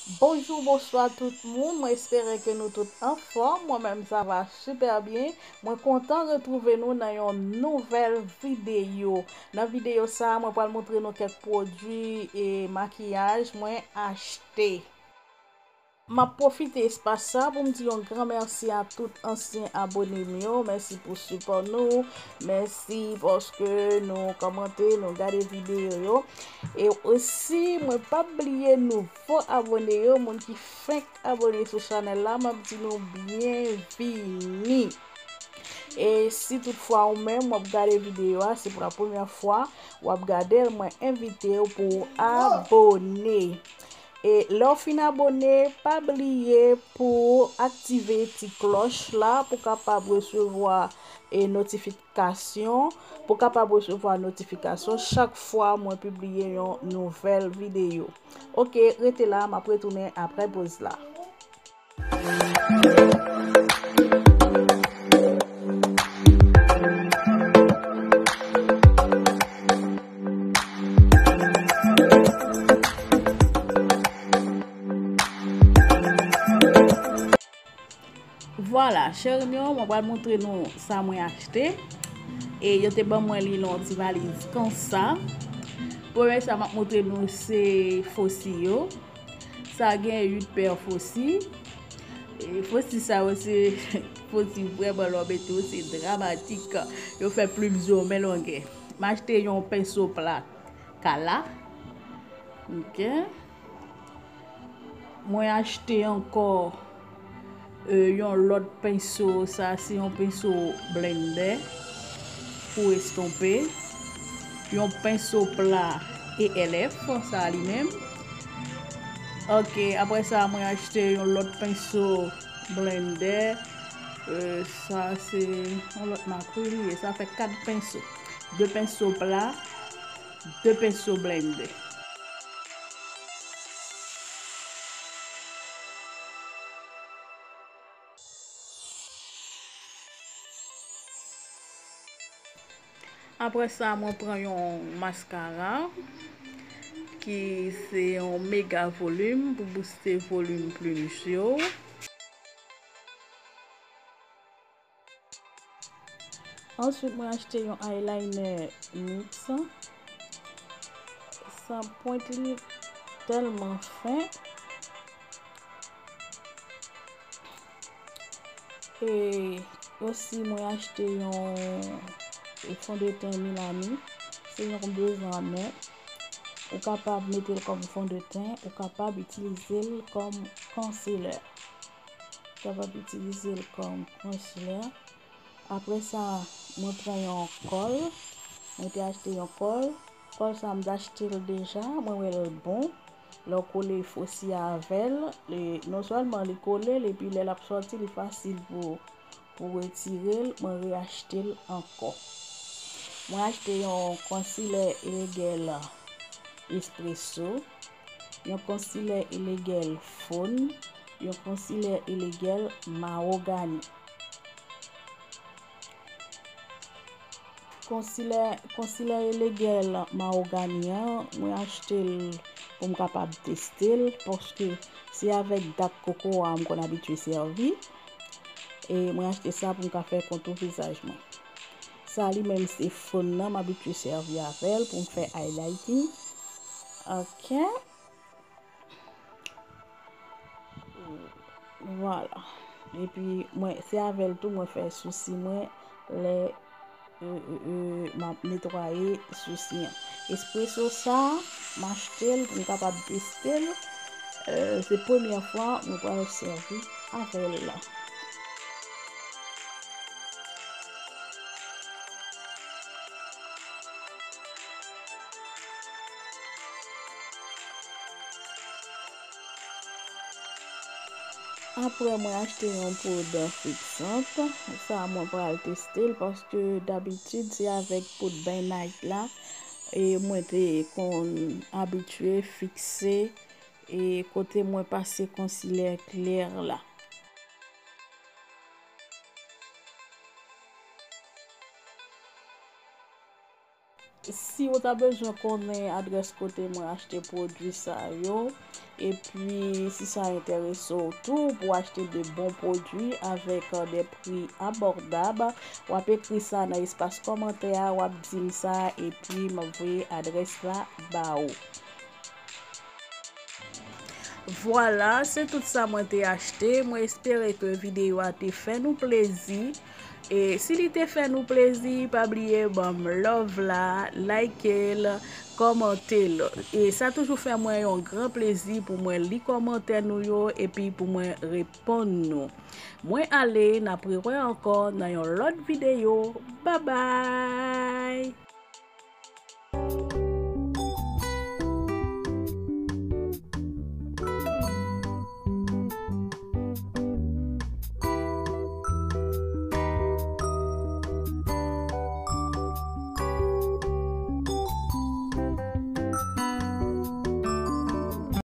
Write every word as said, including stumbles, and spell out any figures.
Bonjou, bonswa tout moun. Mwen espere ke nou tout anfòm. Mwen menm, sa va sipè byen. Mwen kontan retwouve nou nan yon nouvèl videyo. Nan videyo sa a, mwen pral montre nou kèk pwodui e makiyaj mwen achte. M ap pwofite espas sa pou m di yon gran mèsi a tout ansyen abone m yo. Mèsi pou sipò nou. Mèsi paske nou kòmante, nou gade videyo yo. E osi, mwen p ap bliye nouvo abone yo, moun ki fenk abone sou chanèl la, m ap di nou byenvini. E si toutfwa ou menm w ap gade videyo a, se pou la premyè fwa w ap gade l, mwen envite w pou w abone. E lè w fin abone, pa bliye pou w aktive ti klòch la pou w kapab resevwa e notifikasyon, pou w kapab resevwa notifikasyon chak fwa mwen pibliye yon nouvèl videyo. Oke, rete la, m ap retounen apre poz la. Vwala, cheri m yo, mwen pral montre nou sa mwen achte. E yo te ban mwen li nan yon ti valiz konsa. Premye sa m ap montre nou se fosi yo. Sa gen uit pè fosi. E fosi sa yo se fosi vrèman lè w mete yo se dramatik. Yo fè plim zo men longè. M achte yon penso pla Kala. Ok. Mwen achte ankò e, yon lòt penso. Sa se yon penso blendè pou estonpe. Yon penso pla E L F, sa li menm. Ok, apre sa, mwen achte yon lòt penso blendè. E, sa se yon lòt mak wi li ye. Sa fè kat penso. De penso pla, de penso blendè. Apre sa, mwen pran yon maskara ki se yon mega volim pou booste volim plim je w. Answit, mwen achte yon eyeliner NYX. Sa pwent li tèlman fen. E osi, mwen achte yon fondeten Milani. Se yon dezan men. Ou kapab mete l kòm fondeten, ou kapab itilize l kòm concealer. Ou kapab itilize l kòm concealer. Apre sa, mwen pran yon kòl. Mwen te achte yon kòl. Kòl sa, m t achte l deja. Mwen wè l bon. Lè w kole fosi a avè l, li, non sèlman li kole l, epi lè l ap sòti, li fasil pou, pou retire l. Mwen reachte l ankò. Mwen achte yon concealer Elegel Espresso, yon concealer Elegel Faune, yon concealer Elegel Mahogany. Concealer, concealer Elegel Mahogany an, mwen achte l pou m kapab teste l, paske se avèk dak kokowa m konn abitye sèvi. E mwen achte sa pou m ka fè kontou vizaj mwen. Sa li menm se Faune nan m abitye sèvi avè l pou m fè highlighting. Ok. Vwala. Epi, mwen, se avè l tou mwen fè sousi mwen lè, e, e, e, m ap netwaye sousi an. Espresso sa, m achte l pou m kapab teste l. E, se premyè fwa mwen pral sèvi avè l. Apre, mwen achte yon poud fiksant. Sa, mwen pral teste l paske dabitid, se avèk poud Bang Night la, e mwen te konn abitye fikse, e kote mwen pase concealer klè la. Si ou ta bezwen konnen adrès kote mwen achte pwodui sa yo, epi si sa enterese w tou pou w achte de bon pwodui avèk de pri abòdab, w ap ekri sa nan espas kòmantè a, w ap di m sa, epi m ap voye adrès la ba ou. Vwala, se tout sa mwen te achte. Mwen espere ke videyo a te fè nou plezi. E si li te fè nou plezi, pa bliye ban m love la, like l, kòmante l. E sa toujou fè mwen yon gran plezi pou mwen li kòmantè nou yo epi pou mwen reponn nou. Mwen ale, n ap rewè ankò nan yon lòt videyo. Babay!